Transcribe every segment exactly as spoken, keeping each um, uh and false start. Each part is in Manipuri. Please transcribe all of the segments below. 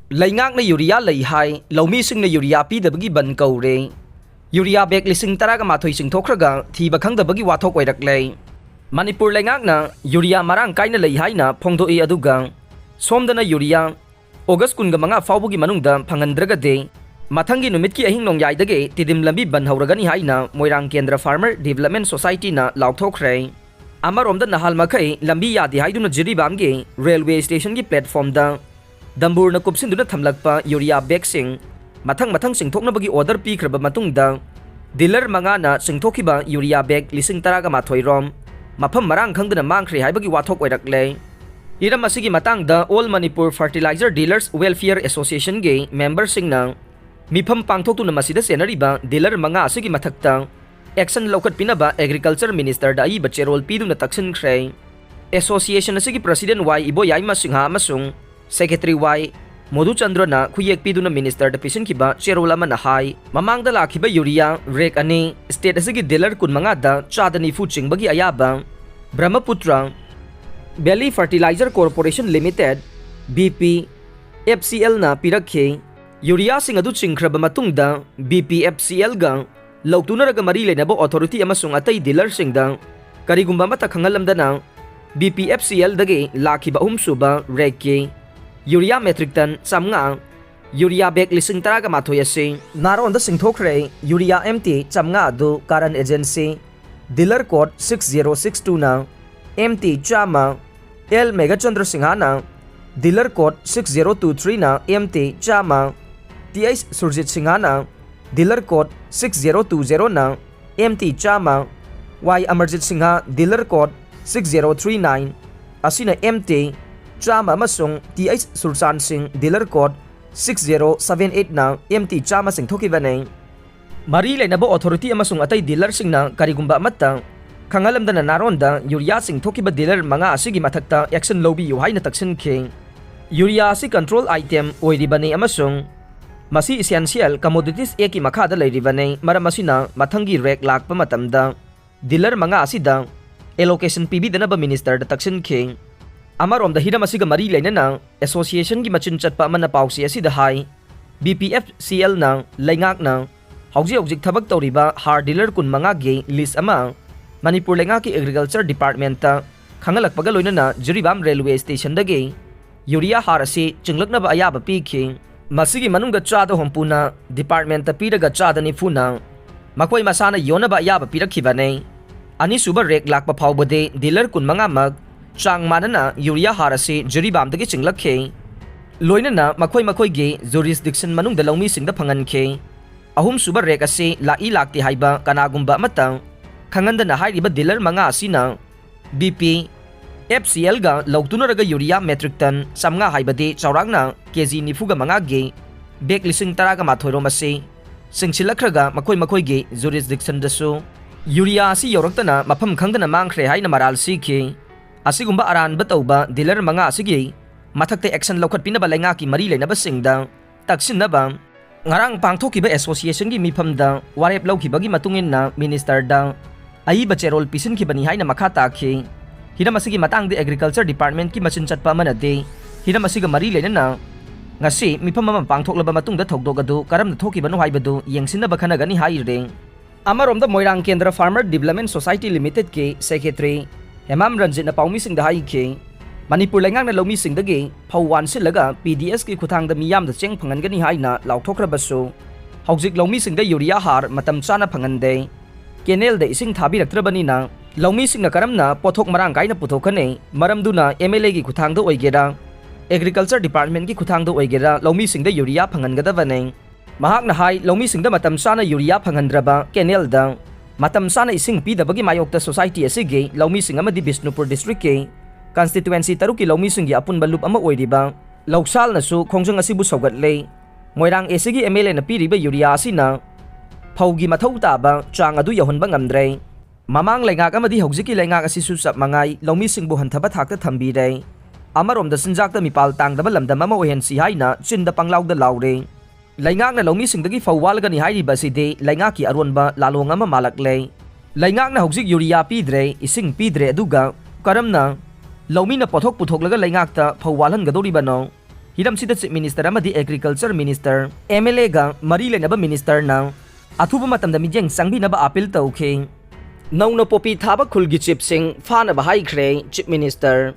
ꯂꯩꯉꯥꯛꯅ ꯌꯨꯔꯤꯌꯥ ꯂꯩ ꯍꯥꯏ, ꯂꯧꯃꯤꯁꯤꯡꯅ ꯌꯨꯔꯤꯌꯥ ꯄꯤꯗꯕꯒꯤ ꯕꯟ ꯀꯧꯔꯦ꯫ ꯌꯨꯔꯤꯌꯥ ꯕꯦꯒ ꯂꯤꯁꯤꯡ ꯇꯔꯥꯒ ꯃꯥꯊꯣꯏ ꯆꯤꯡꯊꯣꯛꯈ꯭ꯔꯒ ꯊꯤꯕ ꯈꯪꯗꯕꯒꯤ ꯋꯥꯊꯣꯛ ꯑꯣꯏꯔꯛꯂꯦ꯫ ꯃꯅꯤꯄꯨꯔ ꯂꯩꯉꯥꯛꯅ ꯌꯨꯔꯤꯌꯥ ꯃꯔꯥꯡ ꯀꯥꯏꯅ ꯂꯩ ꯍꯥꯏꯅ ꯐꯣꯡꯗꯣꯛꯏ, ꯑꯗꯨꯒ ꯁꯣꯝꯗꯅ ꯌꯨꯔꯤꯌꯥ ꯑꯣꯒꯁ ꯀꯨꯟꯒ ꯃꯉꯥ ꯐꯥꯎꯕꯒꯤ ꯃꯅꯨꯡꯗ ꯐꯪꯍꯟꯗ꯭ꯔꯒꯗꯤ ꯃꯊꯪꯒꯤ ꯅꯨꯃꯤꯠꯀꯤ ꯑꯍꯤꯡ ꯅꯣꯡꯌꯥꯏꯗꯒꯤ ꯇꯤꯗꯤꯝ ꯂꯝꯕꯤ ꯕꯟ ꯍꯧꯔꯒꯅꯤ ꯍꯥꯏꯅ ꯃꯣꯏꯔꯥꯡ ꯀꯦꯟꯗ꯭ꯔ ꯐꯥꯔꯃꯔ ꯗꯤꯕꯂꯞꯃꯦꯟ ꯁꯣꯁꯥꯏꯇꯤꯅ ꯂꯥꯎꯊꯣꯛꯈ꯭ꯔꯦ꯫ ꯑꯃꯔꯣꯝꯗ ꯅꯍꯥꯜ ꯃꯈꯩ ꯂꯝꯕꯤ ꯌꯥꯗꯦ ꯍꯥꯏꯗꯨꯅ ꯖꯤꯔꯤꯕꯥꯝꯒꯤ ꯔꯦꯜꯋꯦ ꯁ꯭ꯇꯦꯁꯟꯒꯤ ꯄ꯭ꯂꯦꯠꯐꯣꯝꯗ ꯗꯝꯕꯨꯔꯅ ꯀꯨꯞꯁꯤꯟꯗꯨꯅ ꯊꯝꯂꯛꯄ ꯌꯨꯔꯤꯌꯥ ꯕꯦꯒꯁꯤꯡ ꯃꯊꯪ ꯃꯊꯪ ꯆꯤꯡꯊꯣꯛꯅꯕꯒꯤ ꯑꯣꯔꯗꯔ ꯄꯤꯈ꯭ꯔꯕ ꯃꯇꯨꯡꯗ, ꯗꯤꯂꯔ ꯃꯉꯥꯅ ꯆꯤꯡꯊꯣꯛꯈꯤꯕ ꯌꯨꯔꯤꯌꯥ ꯕꯦꯒ ꯂꯤꯁꯤꯡ ꯇꯔꯥꯒ ꯃꯥꯊꯣꯏ ꯔꯣꯝ ꯃꯐꯝ ꯃꯔꯥꯡ ꯈꯪꯗꯅ ꯃꯥꯡꯈ꯭ꯔꯦ ꯍꯥꯏꯕꯒꯤ ꯋꯥꯊꯣꯛ ꯑꯣꯏꯔꯛꯂꯦ꯫ ꯍꯤꯔꯝ ꯑꯁꯤꯒꯤ ꯃꯇꯥꯡꯗ All Manipur Fertilizer Dealers Welfare Associationꯒꯤ ꯃꯦꯝꯕꯔꯁꯤꯡꯅ ꯃꯤꯐꯝ ꯄꯥꯡꯊꯣꯛꯇꯨꯅ ꯃꯁꯤꯗ ꯆꯦꯟꯅꯔꯤꯕ ꯗꯤꯂꯔ ꯃꯉꯥ ꯑꯁꯤꯒꯤ ꯃꯊꯛꯇ ꯑꯦꯛꯁꯟ ꯂꯧꯈꯠꯄꯤꯅꯕ ꯑꯦꯒ꯭ꯔꯤꯀꯜꯆꯔ ꯃꯤꯅꯤꯁꯇꯔꯗ ꯑꯏꯕ ꯆꯦꯔꯣꯜ ꯄꯤꯗꯨꯅ ꯇꯛꯁꯤꯟꯈ꯭ꯔꯦ꯫ ꯑꯦꯁꯣꯁꯤꯌꯦꯁꯟ ꯑꯁꯤꯒꯤ ꯄ꯭ꯔꯁꯤꯗꯦꯟ ꯋꯥꯏ ꯏꯕꯣꯌꯥꯏꯃ ꯁꯤꯡꯍ ꯑꯃꯁꯨꯡ ꯁꯦꯀ꯭ꯔꯦꯇꯔꯤ ꯋꯥꯏ ꯃꯣꯗꯨꯆꯟꯗ꯭ꯔꯅ ꯈꯨꯌꯦꯛ ꯄꯤꯗꯨꯅ ꯃꯤꯅꯤꯁꯇꯔꯗ ꯄꯤꯁꯤꯟꯈꯤꯕ ꯆꯦꯔꯣꯜ ꯑꯃꯅ ꯍꯥꯏ, ꯃꯃꯥꯡꯗ ꯂꯥꯛꯈꯤꯕ ꯌꯨꯔꯤꯌꯥ ꯔꯦꯛ ꯑꯅꯤ ꯁ꯭ꯇꯦꯠ ꯑꯁꯤꯒꯤ ꯗꯤꯂꯔ ꯀꯨꯟꯃꯉꯥꯗ ꯆꯥꯗ ꯅꯤꯐꯨ ꯆꯤꯡꯕꯒꯤ ꯑꯌꯥꯕ Brahmaputra valley fertilizer corporation limited, B V F C ꯑꯦꯜꯅ ꯄꯤꯔꯛꯈꯤ꯫ ꯌꯨꯔꯤꯌꯥꯁꯤꯡ ꯑꯗꯨ ꯆꯤꯡꯈ꯭ꯔꯕ ꯃꯇꯨꯡꯗ, ꯕꯤ ꯄꯤ ꯑꯦꯐ ꯁꯤ ꯑꯦꯜꯒ ꯂꯧꯇꯨꯅꯔꯒ ꯃꯔꯤ ꯂꯩꯅꯕ ꯑꯣꯊꯣꯔꯤꯇꯤ ꯑꯃꯁꯨꯡ ꯑꯇꯩ ꯗꯤꯂꯔꯁꯤꯡꯗ ꯀꯔꯤꯒꯨꯝꯕ ꯑꯃꯠꯇ ꯈꯪꯍꯜꯂꯝꯗꯅ, ꯕꯤ ꯄꯤ ꯑꯦꯐ ꯁꯤ ꯑꯦꯜꯗꯒꯤ ꯂꯥꯛꯈꯤꯕ ꯑꯍꯨꯝꯁꯨꯕ ꯔꯦꯛꯀꯤ ꯌꯨꯔꯤꯌꯥ ꯃꯦꯇ꯭ꯔꯤꯛ ꯇꯟ ꯆꯥꯝꯃꯉꯥ, ꯌꯨꯔꯤꯌꯥ ꯕꯦꯒ ꯂꯤꯁꯤꯡ ꯇꯔꯥꯒ ꯃꯥꯊꯣꯏ ꯑꯁꯤ ꯅꯥꯔꯣꯟꯗ ꯁꯤꯡꯊꯣꯛꯈ꯭ꯔꯦ꯫ ꯌꯨꯔꯤꯌꯥ ꯑꯦꯝ ꯇꯤ ꯆꯥꯝꯃꯉꯥ ꯑꯗꯨ Karan agency, dealer code six zero six ꯇꯨꯅ ꯑꯦꯝ ꯇꯤ ꯆꯥꯝꯃ, ꯑꯦꯜ ꯃꯦꯘꯆꯟꯗ꯭ꯔ ꯁꯤꯡꯍꯅ dealer code six zero two ꯊ꯭ꯔꯤꯅ ꯑꯦꯝ ꯇꯤ ꯆꯥꯝꯃ, ꯇꯤ ꯑꯩꯆ ꯁꯨꯔꯖꯤꯠ ꯁꯤꯡꯍꯅ dealer code six zero two ꯖꯦꯔꯣꯅ ꯑꯦꯝ ꯇꯤ ꯆꯥꯝꯃ, Y Amarjit Singh dealer code six zero three nine ꯑꯁꯤꯅ ꯑꯦꯝ ꯇꯤ ꯆꯥꯝꯃ ꯑꯃꯁꯨꯡ T H Surchan Singh dealer code six zero seven ꯑꯩꯠꯅ M T ꯆꯥꯝꯃ ꯆꯤꯡꯊꯣꯛꯈꯤꯕꯅꯤ꯫ ꯃꯔꯤ ꯂꯩꯅꯕ ꯑꯣꯊꯣꯔꯤꯇꯤ ꯑꯃꯁꯨꯡ ꯑꯇꯩ ꯗꯤꯂꯔꯁꯤꯡꯅ ꯀꯔꯤꯒꯨꯝꯕ ꯑꯃꯠꯇ ꯈꯪꯍꯜꯂꯝꯗꯅ ꯅꯥꯔꯣꯟꯗ ꯌꯨꯔꯤꯌꯥ ꯆꯤꯡꯊꯣꯛꯈꯤꯕ ꯗꯤꯂꯔ ꯃꯉꯥ ꯑꯁꯤꯒꯤ ꯃꯊꯛꯇ ꯑꯦꯛꯁꯟ ꯂꯧꯕꯤꯌꯨ ꯍꯥꯏꯅ ꯇꯛꯁꯤꯟꯈꯤ꯫ ꯌꯨꯔꯤꯌꯥ ꯑꯁꯤ ꯀꯟꯇ꯭ꯔꯣꯜ ꯑꯥꯏꯇꯦꯝ ꯑꯣꯏꯔꯤꯕꯅꯤ ꯑꯃꯁꯨꯡ ꯃꯁꯤ ꯏꯁꯦꯟꯁꯤꯌꯦꯜ ꯀꯃꯣꯗꯤꯇꯤꯁ ꯑꯦꯛꯀꯤ ꯃꯈꯥꯗ ꯂꯩꯔꯤꯕꯅꯤ꯫ ꯃꯔꯝ ꯑꯁꯤꯅ ꯃꯊꯪꯒꯤ ꯔꯦꯛ ꯂꯥꯛꯄ ꯃꯇꯝꯗ ꯗꯤꯂꯔ ꯃꯉꯥ ꯑꯁꯤꯗ ꯑꯦꯂꯣꯀꯦꯁꯟ ꯄꯤꯕꯤꯗꯅꯕ ꯃꯤꯅꯤꯁꯇꯔꯗ ꯇꯛꯁꯤꯟꯈꯤ꯫ ꯑꯃꯔꯣꯝꯗ ꯍꯤꯔꯝ ꯑꯁꯤꯒ ꯃꯔꯤ ꯂꯩꯅꯅ association ꯒꯤ ꯃꯆꯤꯟ ꯆꯠꯄ ꯑꯃꯅ ꯄꯥꯎꯆꯦ ꯑꯁꯤꯗ ꯍꯥꯏ, B P F C L ꯅ ꯂꯩꯉꯥꯛꯅ ꯍꯧꯖꯤꯛ ꯍꯧꯖꯤꯛ ꯊꯕꯛ ꯇꯧꯔꯤꯕ ꯍꯥꯔ dealer ꯀꯨꯟꯃꯉꯥꯒꯤ list ꯑꯃ ꯃꯅꯤꯄꯨꯔ ꯂꯩꯉꯥꯛꯀꯤ Agriculture Department ꯇ ꯈꯪꯍꯜꯂꯛꯄꯒ ꯂꯣꯏꯅꯅ ꯖꯤꯔꯤꯕꯥꯝ railway station ꯗꯒꯤ ꯌꯨꯔꯤꯌꯥ ꯍꯥꯔ ꯑꯁꯤ ꯆꯤꯡꯂꯛꯅꯕ ꯑꯌꯥꯕ ꯄꯤꯈꯤ꯫ ꯃꯁꯤꯒꯤ ꯃꯅꯨꯡꯗ ꯆꯥꯗ ꯍꯨꯝꯐꯨꯅ department ꯇ ꯄꯤꯔꯒ ꯆꯥꯗ ꯅꯤꯐꯨꯅ ꯃꯈꯣꯏ ꯃꯁꯥꯅ ꯌꯣꯟꯅꯕ ꯑꯌꯥꯕ ꯄꯤꯔꯛꯈꯤꯕꯅꯤ꯫ ꯑꯅꯤꯁꯨꯕ ꯔꯦꯛ ꯂꯥꯛꯄ ꯐꯥꯎꯕꯗꯤ dealer ꯀꯨꯟꯃꯉꯥꯃꯛ ꯆꯥꯡ ꯃꯥꯟꯅꯅ ꯌꯨꯔꯤꯌꯥ ꯍꯥꯔ ꯑꯁꯤ ꯖꯤꯔꯤꯕꯥꯝꯗꯒꯤ ꯆꯤꯡꯂꯛꯈꯤ꯫ ꯂꯣꯏꯅꯅ ꯃꯈꯣꯏ ꯃꯈꯣꯏꯒꯤ jurisdiction ꯃꯅꯨꯡꯗ ꯂꯧꯃꯤꯁꯤꯡꯗ ꯐꯪꯍꯟꯈꯤ꯫ ꯑꯍꯨꯝꯁꯨꯕ ꯔꯦꯛ ꯑꯁꯤ ꯂꯥꯛꯏ ꯂꯥꯛꯇꯦ ꯍꯥꯏꯕ ꯀꯅꯥꯒꯨꯝꯕ ꯑꯃꯠꯇ ꯈꯪꯍꯟꯗꯅ ꯍꯥꯏꯔꯤꯕ dealer ꯃꯉꯥ ꯑꯁꯤꯅ B P F C L ꯒ ꯂꯧꯇꯨꯅꯔꯒ ꯌꯨꯔꯤꯌꯥ metric ton ꯆꯥꯝꯃꯉꯥ ꯍꯥꯏꯕꯗꯤ ꯆꯥꯎꯔꯥꯛꯅ ꯀꯦ ꯖꯤ ꯅꯤꯐꯨꯒ ꯃꯉꯥꯒꯤ bag ꯂꯤꯁꯤꯡ ꯇꯔꯥꯒ ꯃꯥꯊꯣꯏ ꯔꯣꯝ ꯑꯁꯤ ꯆꯤꯡꯁꯤꯜꯂꯛꯈ꯭ꯔꯒ ꯃꯈꯣꯏ ꯃꯈꯣꯏꯒꯤ jurisdiction ꯗꯁꯨ ꯌꯨꯔꯤꯌꯥ ꯑꯁꯤ ꯌꯧꯔꯛꯇꯅ ꯃꯐꯝ ꯈꯪꯗꯅ ꯃꯥꯡꯈ꯭ꯔꯦ ꯍꯥꯏꯅ ꯃꯔꯥꯜ ꯁꯤꯈꯤ꯫ ꯑꯁꯤꯒꯨꯝꯕ ꯑꯔꯥꯟꯕ ꯇꯧꯕ dealer ꯃꯉꯥ ꯑꯁꯤꯒꯤ ꯃꯊꯛꯇ action ꯂꯧꯈꯠꯄꯤꯅꯕ ꯂꯩꯉꯥꯛꯀꯤ ꯃꯔꯤ ꯂꯩꯅꯕꯁꯤꯡꯗ ꯇꯛꯁꯤꯟꯅꯕ ꯉꯔꯥꯡ ꯄꯥꯡꯊꯣꯛꯈꯤꯕ association ꯒꯤ ꯃꯤꯐꯝꯗ ꯋꯥꯔꯦꯞ ꯂꯧꯈꯤꯕꯒꯤ ꯃꯇꯨꯡ ꯏꯟꯅ minister ꯗ ꯑꯏꯕ ꯆꯦꯔꯣꯜ ꯄꯤꯁꯤꯟꯈꯤꯕꯅꯤ ꯍꯥꯏꯅ ꯃꯈꯥ ꯇꯥꯈꯤ꯫ ꯍꯤꯔꯝ ꯑꯁꯤꯒꯤ ꯃꯇꯥꯡꯗ Agriculture Department ꯀꯤ ꯃꯆꯤꯟ ꯆꯠꯄ ꯑꯃꯅꯗꯤ ꯍꯤꯔꯝ ꯑꯁꯤꯒ ꯃꯔꯤ ꯂꯩꯅꯅ ꯉꯁꯤ ꯃꯤꯐꯝ ꯑꯃ ꯄꯥꯡꯊꯣꯛꯂꯕ ꯃꯇꯨꯡꯗ ꯊꯧꯗꯣꯛ ꯑꯗꯨ ꯀꯔꯝꯅ ꯊꯣꯛꯈꯤꯕꯅꯣ ꯍꯥꯏꯕꯗꯨ ꯌꯦꯡꯁꯤꯟꯅꯕ ꯈꯟꯅꯒꯅꯤ ꯍꯥꯏꯔꯤ꯫ ꯑꯃꯔꯣꯝꯗ ꯃꯣꯏꯔꯥꯡ ꯀꯦꯟꯗ꯭ꯔ Farmer Development Society Limited ꯀꯤ secretary ꯍꯦꯃꯥꯝ ꯔꯟꯖꯤꯠꯅ ꯄꯥꯎꯃꯤꯁꯤꯡꯗ ꯍꯥꯏꯈꯤ, ꯃꯅꯤꯄꯨꯔ ꯂꯩꯉꯥꯛꯅ ꯂꯧꯃꯤꯁꯤꯡꯗꯒꯤ ꯐꯧ ꯋꯥꯟꯁꯤꯜꯂꯒ P D S ꯀꯤ ꯈꯨꯠꯊꯥꯡꯗ ꯃꯤꯌꯥꯝꯗ ꯆꯦꯡ ꯐꯪꯍꯟꯒꯅꯤ ꯍꯥꯏꯅ ꯂꯥꯎꯊꯣꯛꯈ꯭ꯔꯕꯁꯨ, ꯍꯧꯖꯤꯛ ꯂꯧꯃꯤꯁꯤꯡꯗ ꯌꯨꯔꯤꯌꯥ ꯍꯥꯔ ꯃꯇꯝ ꯆꯥꯅ ꯐꯪꯍꯟꯗꯦ꯫ Canal ꯗ ꯏꯁꯤꯡ ꯊꯥꯕꯤꯔꯛꯇ꯭ꯔꯕꯅꯤꯅ ꯂꯧꯃꯤꯁꯤꯡꯅ ꯀꯔꯝꯅ ꯄꯣꯠꯊꯣꯛ ꯃꯔꯥꯡ ꯀꯥꯏꯅ ꯄꯨꯊꯣꯛꯀꯅꯤ? ꯃꯔꯝꯗꯨꯅ M L A ꯒꯤ ꯈꯨꯠꯊꯥꯡꯗ ꯑꯣꯏꯒꯦꯔꯥ, Agriculture Department ꯀꯤ ꯈꯨꯠꯊꯥꯡꯗ ꯑꯣꯏꯒꯦꯔꯥ, ꯂꯧꯃꯤꯁꯤꯡꯗ ꯌꯨꯔꯤꯌꯥ ꯐꯪꯍꯟꯒꯗꯕꯅꯤ꯫ ꯃꯍꯥꯛꯅ ꯍꯥꯏ, ꯂꯧꯃꯤꯁꯤꯡꯗ ꯃꯇꯝ ꯆꯥꯅ ꯌꯨꯔꯤꯌꯥ ꯐꯪꯍꯟꯗ꯭ꯔꯕ, canal ꯗ ꯃꯇꯝ ꯆꯥꯅ ꯏꯁꯤꯡ ꯄꯤꯗꯕꯒꯤ ꯃꯥꯌꯣꯛꯇ society ꯑꯁꯤꯒꯤ ꯂꯧꯃꯤꯁꯤꯡ ꯑꯃꯗꯤ ꯕꯤꯁꯅꯨꯄꯨꯔ district ꯀꯤ constituency ꯇꯔꯨꯛꯀꯤ ꯂꯧꯃꯤꯁꯤꯡꯒꯤ ꯑꯄꯨꯟꯕ ꯂꯨꯞ ꯑꯃ ꯑꯣꯏꯔꯤꯕ ꯂꯧꯁꯥꯜꯅꯁꯨ ꯈꯣꯡꯖꯪ ꯑꯁꯤꯕꯨ ꯁꯧꯒꯠꯂꯦ꯫ ꯃꯣꯏꯔꯥꯡ A C ꯒꯤ M L A ꯅ ꯄꯤꯔꯤꯕ ꯌꯨꯔꯤꯌꯥ ꯑꯁꯤꯅ ꯐꯧꯒꯤ ꯃꯊꯧ ꯇꯥꯕ ꯆꯥꯡ ꯑꯗꯨ ꯌꯧꯍꯟꯕ ꯉꯝꯗ꯭ꯔꯦ꯫ ꯃꯃꯥꯡ ꯂꯩꯉꯥꯛ ꯑꯃꯗꯤ ꯍꯧꯖꯤꯛꯀꯤ ꯂꯩꯉꯥꯛ ꯑꯁꯤꯁꯨ ꯆꯞ ꯃꯥꯟꯅꯩ, ꯂꯧꯃꯤꯁꯤꯡꯕꯨ ꯍꯟꯊꯕ ꯊꯥꯛꯇ ꯊꯝꯕꯤꯔꯦ꯫ ꯑꯃꯔꯣꯝꯗ ꯆꯤꯟꯖꯥꯛꯇ ꯃꯤꯄꯥꯜ ꯇꯥꯡꯗꯕ ꯂꯝꯗꯝ ꯑꯃ ꯑꯣꯏꯍꯟꯁꯤ ꯍꯥꯏꯅ ꯆꯤꯟꯗ ꯄꯪꯂꯥꯎꯗ ꯂꯥꯎꯔꯦ꯫ ꯂꯩꯉꯥꯛꯅ ꯂꯧꯃꯤꯁꯤꯡꯗꯒꯤ ꯐꯧ ꯋꯥꯠꯂꯒꯅꯤ ꯍꯥꯏꯔꯤꯕ ꯑꯁꯤꯗꯤ ꯂꯩꯉꯥꯛꯀꯤ ꯑꯔꯣꯟꯕ ꯂꯥꯂꯣꯡ ꯑꯃ ꯃꯥꯜꯂꯛꯂꯦ꯫ ꯂꯩꯉꯥꯛꯅ ꯍꯧꯖꯤꯛ ꯌꯨꯔꯤꯌꯥ ꯄꯤꯗ꯭ꯔꯦ, ꯏꯁꯤꯡ ꯄꯤꯗ꯭ꯔꯦ, ꯑꯗꯨꯒ ꯀꯔꯝꯅ ꯂꯧꯃꯤꯅ ꯄꯣꯠꯊꯣꯛ ꯄꯨꯊꯣꯛꯂꯒ ꯂꯩꯉꯥꯛꯇ ꯐꯧ ꯋꯥꯜꯍꯟꯒꯗꯧꯔꯤꯕꯅꯣ? ꯍꯤꯔꯝꯁꯤꯗ Chief Minister ꯑꯃꯗꯤ Agriculture Minister, M L A ꯒ ꯃꯔꯤ ꯂꯩꯅꯕ ministerꯅ ꯑꯊꯨꯕ ꯃꯇꯝꯗ ꯃꯤꯠꯌꯦꯡ ꯆꯪꯕꯤꯅꯕ appeal ꯇꯧꯈꯤ꯫ ꯅꯧꯅ ꯄꯣꯄꯤ ꯊꯥꯕ ꯈꯨꯜꯒꯤ chiefꯁꯤꯡ ꯐꯥꯅꯕ ꯍꯥꯏꯈ꯭ꯔꯦ Chief Minister꯫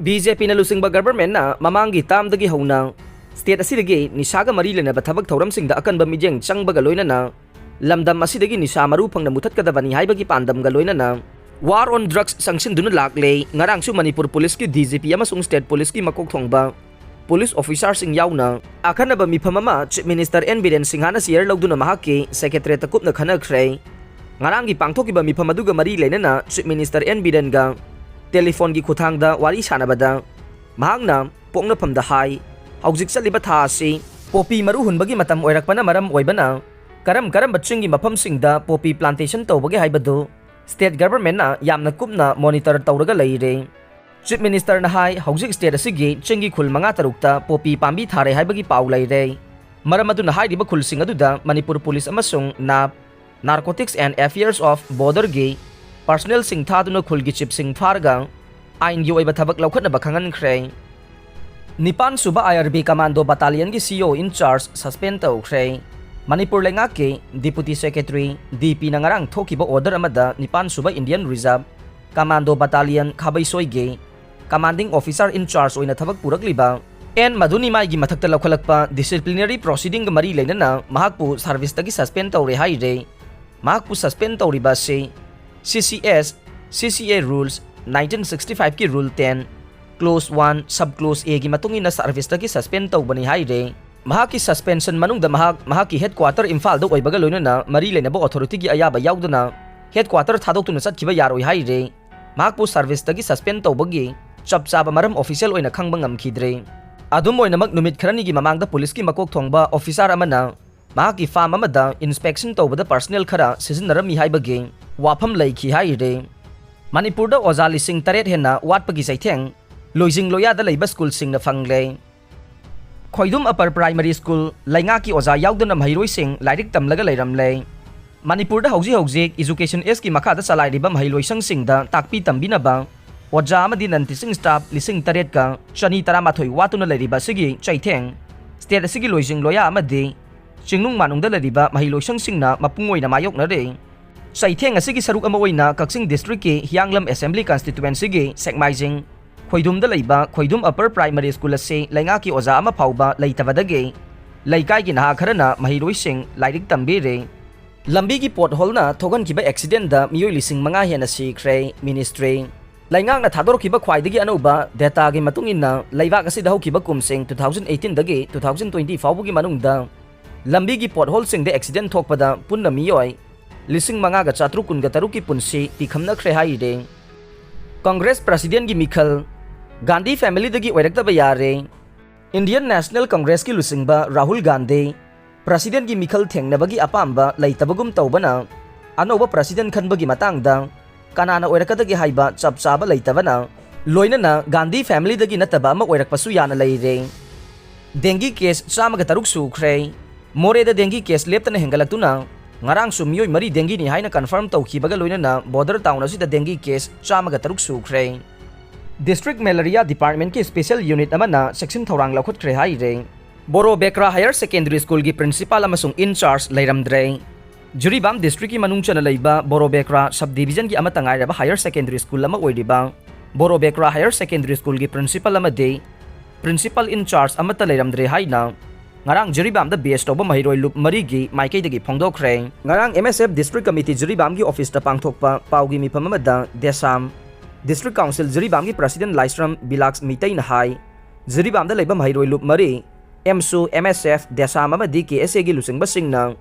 BJPꯅ ꯂꯨꯆꯤꯡꯕ governmentꯅ ꯃꯃꯥꯡꯒꯤ termꯗꯒꯤ ꯍꯧꯅ state ꯑꯁꯤꯗꯒꯤ ꯅꯤꯁꯥꯒ ꯃꯔꯤ ꯂꯩꯅꯕ ꯊꯕꯛ ꯊꯧꯔꯝꯁꯤꯡꯗ ꯑꯀꯟꯕ ꯃꯤꯠꯌꯦꯡ ꯆꯪꯕꯒ ꯂꯣꯏꯅꯅ ꯂꯝꯗꯝ ꯑꯁꯤꯗꯒꯤ ꯅꯤꯁꯥ ꯃꯔꯨ ꯐꯪꯅ ꯃꯨꯊꯠꯀꯗꯕꯅꯤ ꯍꯥꯏꯕꯒꯤ ꯄꯥꯟꯗꯝꯒ ꯂꯣꯏꯅꯅ War on Drugs ꯆꯪꯁꯤꯟꯗꯨꯅ ꯂꯥꯛꯂꯦ꯫ ꯉꯔꯥꯡꯁꯨ ꯃꯅꯤꯄꯨꯔ ꯄꯨꯂꯤꯁꯀꯤ DGP ꯑꯃꯁꯨꯡ state ꯄꯨꯂꯤꯁꯀꯤ ꯃꯀꯣꯛ ꯊꯣꯡꯕ ꯄꯨꯂꯤꯁ officerꯁꯤꯡ ꯌꯥꯎꯅ ꯑꯈꯟꯅꯕ ꯃꯤꯐꯝ ꯑꯃ Chief Minister N ꯕꯤꯔꯦꯟ ꯁꯤꯡꯍꯅ chair ꯂꯧꯗꯨꯅ ꯃꯍꯥꯛꯀꯤ secretariatꯇ ꯀꯨꯞꯅ ꯈꯟꯅꯈ꯭ꯔꯦ꯫ ꯉꯔꯥꯡꯒꯤ ꯄꯥꯡꯊꯣꯛꯈꯤꯕ ꯃꯤꯐꯝ ꯑꯗꯨꯒ ꯃꯔꯤ ꯂꯩꯅꯅ Chief Minister N ꯕꯤꯔꯦꯟꯒ telephoneꯒꯤ ꯈꯨꯠꯊꯥꯡꯗ ꯋꯥꯔꯤ ꯁꯥꯟꯅꯕꯗ ꯃꯍꯥꯛꯅ ꯄꯣꯛꯅꯐꯝꯗ ꯍꯥꯏ, ꯍꯧꯖꯤꯛ ꯆꯠꯂꯤꯕ ꯊꯥ ꯑꯁꯤ ꯄꯣꯄꯤ ꯃꯔꯨ ꯍꯨꯟꯕꯒꯤ ꯃꯇꯝ ꯑꯣꯏꯔꯛꯄꯅ ꯃꯔꯝ ꯑꯣꯏꯕꯅ ꯀꯔꯝ ꯀꯔꯝꯕ ꯆꯤꯡꯒꯤ ꯃꯐꯝꯁꯤꯡꯗ ꯄꯣꯄꯤ plantation ꯇꯧꯕꯒꯦ ꯍꯥꯏꯕꯗꯨ state governmentꯅ ꯌꯥꯝꯅ ꯀꯨꯞꯅ monitor ꯇꯧꯔꯒ ꯂꯩꯔꯦ꯫ Chief Ministerꯅ ꯍꯥꯏ, ꯍꯧꯖꯤꯛ state ꯑꯁꯤꯒꯤ ꯆꯤꯡꯒꯤ ꯈꯨꯜ ꯃꯉꯥ ꯇꯔꯨꯛꯇ ꯄꯣꯄꯤ ꯄꯥꯝꯕꯤ ꯊꯥꯔꯦ ꯍꯥꯏꯕꯒꯤ ꯄꯥꯎ ꯂꯩꯔꯦ꯫ ꯃꯔꯝ ꯑꯗꯨꯅ ꯍꯥꯏꯔꯤꯕ ꯈꯨꯜꯁꯤꯡ ꯑꯗꯨꯗ ꯃꯅꯤꯄꯨꯔ ꯄꯨꯂꯤꯁ ꯑꯃꯁꯨꯡ NAB, Narcotics and Affairs of Borderꯒꯤ personnelꯁꯤꯡ ꯊꯥꯗꯨꯅ ꯈꯨꯜꯒꯤ chiefꯁꯤꯡ ꯐꯥꯔꯒ ꯑꯥꯏꯟꯒꯤ ꯑꯣꯏꯕ ꯊꯕꯛ ꯂꯧꯈꯠꯅꯕ ꯈꯪꯍꯟꯈ꯭ꯔꯦ꯫ ꯅꯤꯄꯥꯟ ꯁꯨꯕ IRB Commando Battalionꯒꯤ CO in charge suspend ꯇꯧꯈ꯭ꯔꯦ꯫ ꯃꯅꯤꯄꯨꯔ ꯂꯩꯉꯥꯛꯀꯤ Deputy Secretary, DPꯅ ꯉꯔꯥꯡ ꯊꯣꯛꯈꯤꯕ order ꯑꯃꯗ ꯅꯤꯄꯥꯟ ꯁꯨꯕ Indian Reserve Commando Battalion ꯈꯥꯕꯩꯁꯣꯏꯒꯤ commanding officer in charge ꯑꯣꯏꯅ ꯊꯕꯛ ꯄꯨꯔꯛꯂꯤꯕ N ꯃꯙꯨꯅꯤꯃꯥꯏꯒꯤ ꯃꯊꯛꯇ ꯂꯧꯈꯠꯂꯛꯄ disciplinary proceedingꯒ ꯃꯔꯤ ꯂꯩꯅꯅ ꯃꯍꯥꯛꯄꯨ serviceꯇꯒꯤ suspend ꯇꯧꯔꯦ ꯍꯥꯏꯔꯦ꯫ ꯃꯍꯥꯛꯄꯨ suspend ꯇꯧꯔꯤꯕ ꯑꯁꯤ CCS, CCA rules nineteen sixty fiveꯀꯤ rule ten, clause one, sub clause Aꯒꯤ ꯃꯇꯨꯡ ꯏꯟꯅ serviceꯇꯒꯤ suspend ꯇꯧꯕꯅꯤ ꯍꯥꯏꯔꯦ꯫ ꯃꯍꯥꯛꯀꯤ suspension ꯃꯅꯨꯡꯗ ꯃꯍꯥꯛ ꯃꯍꯥꯛꯀꯤ headquarter ꯏꯝꯐꯥꯜꯗ ꯑꯣꯏꯕꯒ ꯂꯣꯏꯅꯅ ꯃꯔꯤ ꯂꯩꯅꯕ authorityꯒꯤ ꯑꯌꯥꯕ ꯌꯥꯎꯗꯅ headquarter ꯊꯥꯗꯣꯛꯇꯨꯅ ꯆꯠꯈꯤꯕ ꯌꯥꯔꯣꯏ ꯍꯥꯏꯔꯦ꯫ ꯃꯍꯥꯛꯄꯨ serviceꯇꯒꯤ suspend ꯇꯧꯕꯒꯤ ꯆꯞ ꯆꯥꯕ ꯃꯔꯝ official ꯑꯣꯏꯅ ꯈꯪꯕ ꯉꯝꯈꯤꯗ꯭ꯔꯦ꯫ ꯑꯗꯨꯝ ꯑꯣꯏꯅꯃꯛ, ꯅꯨꯃꯤꯠ ꯈꯔꯅꯤꯒꯤ ꯃꯃꯥꯡꯗ ꯄꯨꯂꯤꯁꯀꯤ ꯃꯀꯣꯛ ꯊꯣꯡꯕ officer ꯑꯃꯅ ꯃꯍꯥꯛꯀꯤ farm ꯑꯃꯗ inspection ꯇꯧꯕꯗ personnel ꯈꯔ ꯁꯤꯖꯤꯟꯅꯔꯝꯃꯤ ꯍꯥꯏꯕꯒꯤ ꯋꯥꯐꯝ ꯂꯩꯈꯤ ꯍꯥꯏꯔꯦ꯫ ꯃꯅꯤꯄꯨꯔꯗ ꯑꯣꯖꯥ ꯂꯤꯁꯤꯡ ꯇꯔꯦꯠ ꯍꯦꯟꯅ ꯋꯥꯠꯄꯒꯤ ꯆꯩꯊꯦꯡ ꯂꯣꯏꯖꯤꯡ ꯂꯣꯌꯥꯗ ꯂꯩꯕ schoolꯁꯤꯡꯅ ꯐꯪꯂꯦ꯫ ꯈꯣꯏꯗꯨꯝ Upper Primary School ꯂꯩꯉꯥꯛꯀꯤ ꯑꯣꯖꯥ ꯌꯥꯎꯗꯅ ꯃꯍꯩꯔꯣꯏꯁꯤꯡ ꯂꯥꯏꯔꯤꯛ ꯇꯝꯂꯒ ꯂꯩꯔꯝꯂꯦ꯫ ꯃꯅꯤꯄꯨꯔꯗ ꯍꯧꯖꯤꯛ ꯍꯧꯖꯤꯛ Education Actꯀꯤ ꯃꯈꯥꯗ ꯆꯂꯥꯏꯔꯤꯕ ꯃꯍꯩꯂꯣꯏꯁꯪꯁꯤꯡꯗ ꯇꯥꯛꯄꯤ ꯇꯝꯕꯤꯅꯕ ꯑꯣꯖꯥ ꯑꯃꯗꯤ non teaching staff ꯂꯤꯁꯤꯡ ꯇꯔꯦꯠꯀ ꯆꯅꯤ ꯇꯔꯥꯃꯥꯊꯣꯏ ꯋꯥꯠꯇꯨꯅ ꯂꯩꯔꯤꯕ ꯑꯁꯤꯒꯤ ꯆꯩꯊꯦꯡ state ꯑꯁꯤꯒꯤ ꯂꯣꯏꯖꯤꯡ ꯂꯣꯌꯥ ꯑꯃꯗꯤ ꯆꯤꯡꯅꯨꯡ ꯃꯥꯅꯨꯡꯗ ꯂꯩꯔꯤꯕ ꯃꯍꯩꯂꯣꯏꯁꯪꯁꯤꯡꯅ ꯃꯄꯨꯡ ꯑꯣꯏꯅ ꯃꯥꯌꯣꯛꯅꯔꯦ꯫ ꯆꯩꯊꯦꯡ ꯑꯁꯤꯒꯤ ꯁꯔꯨꯛ ꯑꯃ ꯑꯣꯏꯅ ꯀꯛꯆꯤꯡ district ꯀꯤ ꯍꯤꯌꯥꯡꯂꯝ assembly constituency ꯒꯤ ꯁꯦꯛꯃꯥꯏꯖꯤꯡ ꯈꯣꯏꯗꯨꯝꯗ ꯂꯩꯕ ꯈꯣꯏꯗꯨꯝ upper primary school ꯑꯁꯤ ꯂꯩꯉꯥꯛꯀꯤ ꯑꯣꯖꯥ ꯑꯃ ꯐꯥꯎꯕ ꯂꯩꯇꯕꯗꯒꯤ ꯂꯩꯀꯥꯏꯒꯤ ꯅꯍꯥ ꯈꯔꯅ ꯃꯍꯩꯔꯣꯏꯁꯤꯡ ꯂꯥꯏꯔꯤꯛ ꯇꯝꯕꯤꯔꯦ꯫ ꯂꯝꯕꯤꯒꯤ pothole ꯅ ꯊꯣꯛꯍꯟꯈꯤꯕ accident ꯗ ꯃꯤꯑꯣꯏ ꯂꯤꯁꯤꯡ ꯃꯉꯥ ꯍꯦꯟꯅ ꯁꯤꯈ꯭ꯔꯦ꯫ Ministry꯫ ꯂꯩꯉꯥꯛꯅ ꯊꯥꯗꯣꯔꯛꯈꯤꯕ ꯈ꯭ꯋꯥꯏꯗꯒꯤ ꯑꯅꯧꯕ data ꯒꯤ ꯃꯇꯨꯡ ꯏꯟꯅ, ꯂꯩꯕꯥꯛ ꯑꯁꯤꯗ ꯍꯧꯈꯤꯕ ꯀꯨꯝꯁꯤꯡ two thousand eighteen ꯗꯒꯤ two thousand twenty ꯐꯥꯎꯕꯒꯤ ꯃꯅꯨꯡꯗ ꯂꯝꯕꯤꯒꯤ pothole ꯁꯤꯡꯗ accident ꯊꯣꯛꯄꯗ ꯄꯨꯟꯅ ꯃꯤꯑꯣꯏ ꯂꯤꯁꯤꯡ ꯃꯉꯥꯒ ꯆꯥꯇ꯭ꯔꯨꯛ ꯀꯨꯟꯒ ꯇꯔꯨꯛꯀꯤ ꯄꯨꯟꯁꯤ ꯄꯤꯈꯝꯅꯈ꯭ꯔꯦ ꯍꯥꯏꯔꯦ꯫ Congress president ꯒꯤ ꯃꯤꯈꯜ꯫ ꯒꯥꯟꯙꯤ family ꯗꯒꯤ ꯑꯣꯏꯔꯛꯇꯕ ꯌꯥꯔꯦ꯫ Indian National Congress ꯀꯤ ꯂꯨꯆꯤꯡꯕ ꯔꯥꯍꯨꯜ ꯒꯥꯟꯙꯤ president ꯀꯤ ꯃꯤꯈꯜ ꯊꯦꯡꯅꯕꯒꯤ ꯑꯄꯥꯝꯕ ꯂꯩꯇꯕꯒꯨꯝ ꯇꯧꯕꯅ, ꯑꯅꯧꯕ president ꯈꯟꯕꯒꯤ ꯃꯇꯥꯡꯗ ꯀꯅꯥꯅ ꯑꯣꯏꯔꯛꯀꯗꯒꯦ ꯍꯥꯏꯕ ꯆꯞ ꯆꯥꯕ ꯂꯩꯇꯕꯅ, ꯂꯣꯏꯅꯅ ꯒꯥꯟꯙꯤ family ꯗꯒꯤ ꯅꯠꯇꯕ ꯑꯃ ꯑꯣꯏꯔꯛꯄꯁꯨ ꯌꯥꯅ ꯂꯩꯔꯦ꯫ Dengue case ꯆꯥꯝꯃꯒ ꯇꯔꯨꯛ ꯁꯨꯈ꯭ꯔꯦ꯫ ꯃꯣꯔꯦꯗ dengue case ꯂꯦꯞꯇꯅ ꯍꯦꯟꯒꯠꯂꯛꯇꯨꯅ, ꯉꯔꯥꯡꯁꯨ ꯃꯤꯑꯣꯏ ꯃꯔꯤ dengue ꯅꯤ ꯍꯥꯏꯅ confirm ꯇꯧꯈꯤꯕꯒ ꯂꯣꯏꯅꯅ border town ꯑꯁꯤꯗ dengue case ꯆꯥꯝꯃꯒ ꯇꯔꯨꯛ ꯁꯨꯈ꯭ꯔꯦ꯫ District Malaria Department ꯀꯤ special unit ꯑꯃꯅ ꯆꯦꯛꯁꯤꯟ ꯊꯧꯔꯥꯡ ꯂꯧꯈꯠꯈ꯭ꯔꯦ ꯍꯥꯏꯔꯦ꯫ ꯕꯣꯔꯣ ꯕꯦꯀ꯭ꯔꯥ Higher Secondary School ꯒꯤ principal ꯑꯃꯁꯨꯡ in charge ꯂꯩꯔꯝꯗ꯭ꯔꯦ꯫ ꯖꯤꯔꯤꯕꯥꯝ district ꯀꯤ ꯃꯅꯨꯡ ꯆꯟꯅ ꯂꯩꯕ ꯕꯣꯔꯣ ꯕꯦꯀ꯭ꯔꯥ sub division ꯒꯤ ꯑꯃꯠꯇ ꯉꯥꯏꯔꯕ higher secondary school ꯑꯃ ꯑꯣꯏꯔꯤꯕ ꯕꯣꯔꯣ ꯕꯦꯀ꯭ꯔꯥ Higher Secondary School ꯒꯤ principal ꯑꯃꯗꯤ principal in charge ꯑꯃꯠꯇ ꯂꯩꯔꯝꯗ꯭ꯔꯦ ꯍꯥꯏꯅ ꯉꯔꯥꯡ ꯖꯤꯔꯤꯕꯥꯝꯗ base ꯇꯧꯕ ꯃꯍꯩꯔꯣꯏ ꯂꯨꯞ ꯃꯔꯤꯒꯤ ꯃꯥꯏꯀꯩꯗꯒꯤ ꯐꯣꯡꯗꯣꯛꯈ꯭ꯔꯦ꯫ ꯉꯔꯥꯡ M S F District Committee ꯖꯤꯔꯤꯕꯥꯝꯒꯤ office ꯇ ꯄꯥꯡꯊꯣꯛꯄ ꯄꯥꯎꯒꯤ ꯃꯤꯐꯝ ꯑꯃꯗ ꯗꯦꯁꯥꯝ District Council ꯖꯤꯔꯤꯕꯥꯝꯒꯤ president ꯂꯥꯏꯁ꯭ꯔꯝ ꯕꯤꯂꯥꯛꯁ ꯃꯤꯇꯩꯅ ꯍꯥꯏ, ꯖꯤꯔꯤꯕꯥꯝꯗ ꯂꯩꯕ ꯃꯍꯩꯔꯣꯏ ꯂꯨꯞ ꯃꯔꯤ, ꯑꯦꯝꯁꯨ, M S F, ꯗꯦꯁꯥꯝ ꯑꯃꯗꯤ K S A ꯒꯤ ꯂꯨꯆꯤꯡꯕꯁꯤꯡꯅ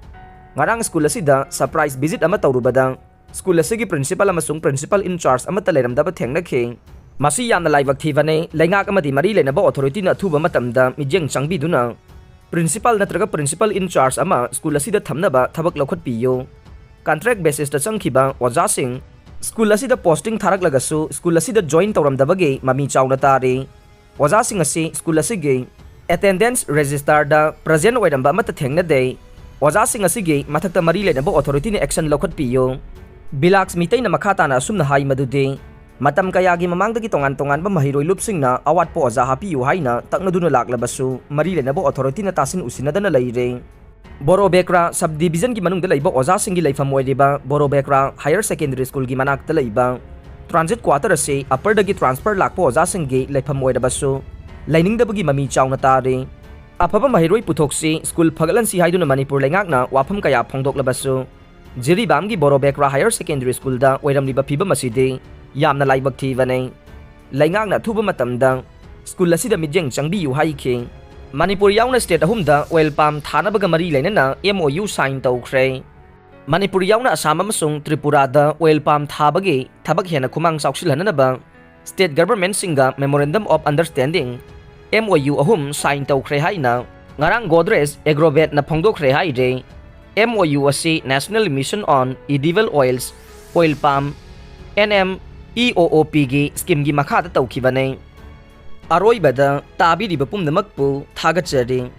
ꯉꯔꯥꯡ school ꯑꯁꯤꯗ surprise visit ꯑꯃ ꯇꯧꯔꯨꯕꯗ, school ꯑꯁꯤꯒꯤ principal ꯑꯃꯁꯨꯡ principal in charge ꯑꯃꯠꯇ ꯂꯩꯔꯝꯗꯕ ꯊꯦꯡꯅꯈꯤ꯫ ꯃꯁꯤ ꯌꯥꯝꯅ ꯂꯥꯏꯕꯛ ꯊꯤꯕꯅꯤ꯫ ꯂꯩꯉꯥꯛ ꯑꯃꯗꯤ ꯃꯔꯤ ꯂꯩꯅꯕ authority ꯅ ꯑꯊꯨꯕ ꯃꯇꯝꯗ ꯃꯤꯠꯌꯦꯡ ꯆꯪꯕꯤꯗꯨꯅ principal ꯅꯠꯇ꯭ꯔꯒ principal in charge ꯑꯃ school ꯑꯁꯤꯗ ꯊꯝꯅꯕ ꯊꯕꯛ ꯂꯧꯈꯠꯄꯤꯌꯨ꯫ Contract basis ꯇ ꯆꯪꯈꯤꯕ ꯑꯣꯖꯥꯁꯤꯡ school ꯑꯁꯤꯗ posting ꯊꯥꯔꯛꯂꯒꯁꯨ school ꯑꯁꯤꯗ join ꯇꯧꯔꯝꯗꯕꯒꯤ ꯃꯃꯤ ꯆꯥꯎꯅ ꯇꯥꯔꯤ꯫ ꯑꯣꯖꯥꯁꯤꯡ ꯑꯁꯤ school ꯑꯁꯤꯒꯤ attendance register ꯗ present ꯑꯣꯏꯔꯝꯕ ꯑꯃꯠꯇ ꯊꯦꯡꯅꯗꯦ꯫ ꯑꯣꯖꯥꯁꯤꯡ ꯑꯁꯤꯒꯤ ꯃꯊꯛꯇ ꯃꯔꯤ ꯂꯩꯅꯕ authority ꯅ action ꯂꯧꯈꯠꯄꯤꯌꯨ꯫ ꯕꯤꯂꯥꯛꯁ ꯃꯤꯇꯩꯅ ꯃꯈꯥ ꯇꯥꯅ ꯑꯁꯨꯝꯅ ꯍꯥꯏ ꯃꯗꯨꯗꯤ, ꯃꯇꯝ ꯀꯌꯥꯒꯤ ꯃꯃꯥꯡꯗꯒꯤ ꯇꯣꯉꯥꯟ ꯇꯣꯉꯥꯟꯕ ꯃꯍꯩꯔꯣꯏ ꯂꯨꯞꯁꯤꯡꯅ ꯑꯋꯥꯠꯄ ꯑꯣꯖꯥ ꯍꯥꯞꯄꯤꯌꯨ ꯍꯥꯏꯅ ꯇꯛꯅꯗꯨꯅ ꯂꯥꯛꯂꯕꯁꯨ, ꯃꯔꯤ ꯂꯩꯅꯕ ꯑꯣꯊꯣꯔꯤꯇꯤꯅ ꯇꯥꯁꯤꯟ ꯎꯁꯤꯟꯅꯗꯅ ꯂꯩꯔꯦ꯫ ꯕꯣꯔꯣꯕꯦꯀ꯭ꯔꯥ ꯁꯕ ꯗꯤꯕꯤꯖꯟꯒꯤ ꯃꯅꯨꯡꯗ ꯂꯩꯕ ꯑꯣꯖꯥꯁꯤꯡꯒꯤ ꯂꯩꯐꯝ ꯑꯣꯏꯔꯤꯕ ꯕꯣꯔꯣꯕꯦꯀ꯭ꯔꯥ ꯍꯥꯌꯔ ꯁꯦꯀꯦꯟꯗꯔꯤ ꯁ꯭ꯀꯨꯜꯒꯤ ꯃꯅꯥꯛꯇ ꯂꯩꯕ ꯇ꯭ꯔꯥꯟꯖꯤꯠ ꯀ꯭ꯋꯥꯇꯔ ꯑꯁꯤ ꯑꯞꯄꯔꯗꯒꯤ ꯇ꯭ꯔꯥꯟꯁꯐꯔ ꯂꯥꯛꯄ ꯑꯣꯖꯥꯁꯤꯡꯒꯤ ꯂꯩꯐꯝ ꯑꯣꯏꯔꯕꯁꯨ, ꯂꯩꯅꯤꯡꯗꯕꯒꯤ ꯃꯃꯤ ꯆꯥꯎꯅ ꯇꯥꯔꯤ꯫ ꯑꯐꯕ ꯃꯍꯩꯔꯣꯏ ꯄꯨꯊꯣꯛꯁꯤ, ꯁ꯭ꯀꯨꯜ ꯐꯒꯠꯍꯟꯁꯤ ꯍꯥꯏꯗꯨꯅ ꯃꯅꯤꯄꯨꯔ ꯂꯩꯉꯥꯛꯅ ꯋꯥꯐꯝ ꯀꯌꯥ ꯐꯣꯡꯗꯣꯛꯂꯕꯁꯨ, ꯖꯤꯔꯤꯕꯥꯝꯒꯤ ꯕꯣꯔꯣꯕꯦꯀ꯭ꯔꯥ ꯍꯥꯌꯔ ꯁꯦꯀꯦꯟꯗꯔꯤ ꯁ꯭ꯀꯨꯜꯗ ꯑꯣꯏꯔꯝꯂꯤꯕ ꯐꯤꯕꯝ ꯑꯁꯤꯗꯤ ꯌꯥꯝꯅ ꯂꯥꯏꯕꯛ ꯊꯤꯕꯅꯤ꯫ ꯂꯩꯉꯥꯛꯅ ꯑꯊꯨꯕ ꯃꯇꯝꯗ ꯁ꯭ꯀꯨꯜ ꯑꯁꯤꯗ ꯃꯤꯠꯌꯦꯡ ꯆꯪꯕꯤꯌꯨ ꯍꯥꯏꯈꯤ꯫ ꯃꯅꯤꯄꯨꯔ ꯌꯥꯎꯅ ꯁ꯭ꯇꯦꯠ ꯑꯍꯨꯝꯗ ꯑꯣꯏꯜ ꯄꯥꯝ ꯊꯥꯅꯕꯒ ꯃꯔꯤ ꯂꯩꯅꯅ ꯑꯦꯝ ꯑꯣ ꯌꯨ ꯁꯥꯏꯟ ꯇꯧꯈ꯭ꯔꯦ꯫ ꯃꯅꯤꯄꯨꯔ ꯌꯥꯎꯅ ꯑꯁꯥꯝ ꯑꯃꯁꯨꯡ ꯇ꯭ꯔꯤꯄꯨꯔꯥꯗ ꯑꯣꯏꯜ ꯄꯥꯝ ꯊꯥꯕꯒꯤ ꯊꯕꯛ ꯍꯦꯟꯅ ꯈꯨꯃꯥꯡ ꯆꯥꯎꯁꯤꯜꯍꯟꯅꯅꯕ ꯁ꯭ꯇꯦꯠ ꯒꯚꯔꯟꯃꯦꯟꯠꯁꯤꯡꯒ memorandum of understanding, M O U, ꯑꯍꯨꯝ ꯁꯥꯏꯟ ꯇꯧꯈ꯭ꯔꯦ ꯍꯥꯏꯅ ꯉꯔꯥꯡ ꯒꯣꯗ꯭ꯔꯦꯖ ꯑꯦꯒ꯭ꯔꯣꯕꯦꯠꯅ ꯐꯣꯡꯗꯣꯛꯈ꯭ꯔꯦ ꯍꯥꯏꯔꯦ꯫ ꯑꯦꯝ ꯑꯣ ꯌꯨ ꯑꯁꯤ National Mission on Edible Oils, Oil Palm, N M E O O ꯄꯤꯒꯤ ꯁ꯭ꯀꯤꯝꯒꯤ ꯃꯈꯥꯗ ꯇꯧꯈꯤꯕꯅꯤ꯫ ꯑꯔꯣꯏꯕꯗ ꯇꯥꯕꯤꯔꯤꯕ ꯄꯨꯝꯅꯃꯛꯄꯨ ꯊꯥꯒꯠꯆꯔꯤ꯫